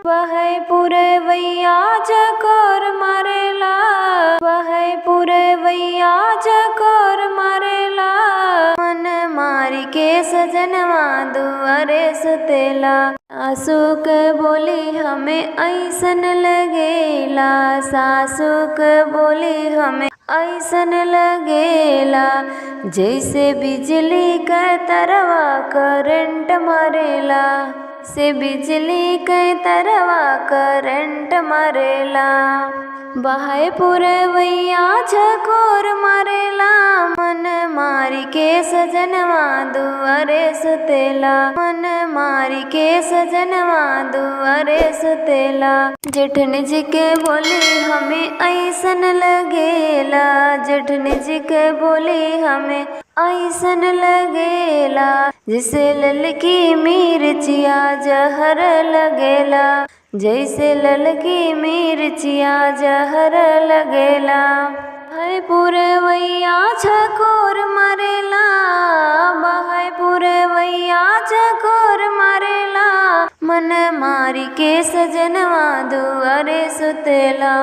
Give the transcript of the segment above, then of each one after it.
बहै पुरवैया चकोर मारेला, बहै पुरवैया चकोर मारेला। मन मारी के सजनवा दुआरे सुतेला। सासू के बोली हमें ऐसन लगेला, सासू के बोली हमें ऐसन लगेला। जैसे बिजली के तरवा करंट मारेला, से बिजली के तरवा करंट मारेला। बहै पुरवैया झकोर मारेला, मन मारी के सजनवा दुआरे सुतेला। मन मारी के सजनवा दुआरे सुतेला। जेठन जी के बोली हमें ऐसन लगेला, जेठन जी के बोली हमें ऐसन लगेला। जैसे ललकी मिर्चिया जहर लगेला, जैसे ललकी मिर्चिया जहर लगेला। बहै पुरवैया झकोर मारेला, बहै पुरवैया झकोर मारेला। मन मारी के सजनवा दुआरे सुतेला,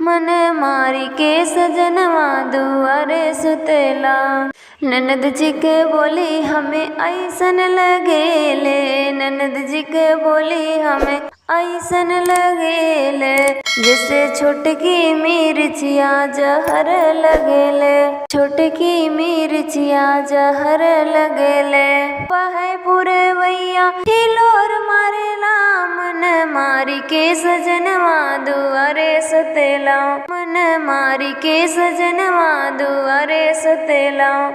मन मारी के सजनवा दुआरे सुतेला। ननद जी के बोली हमें ऐसन लगेले, ननद जी के बोली हमें ऐसन लगेले। जैसे छोटकी मिर्चिया जहर लगेले, छोटकी मिर्चिया जहर लगेले। बहै पुरवैया हिलोर मारेला, मन मारी के सजनवा दुआरे सुतेला। मन मारी के सजनवा दुआरे सुतेला।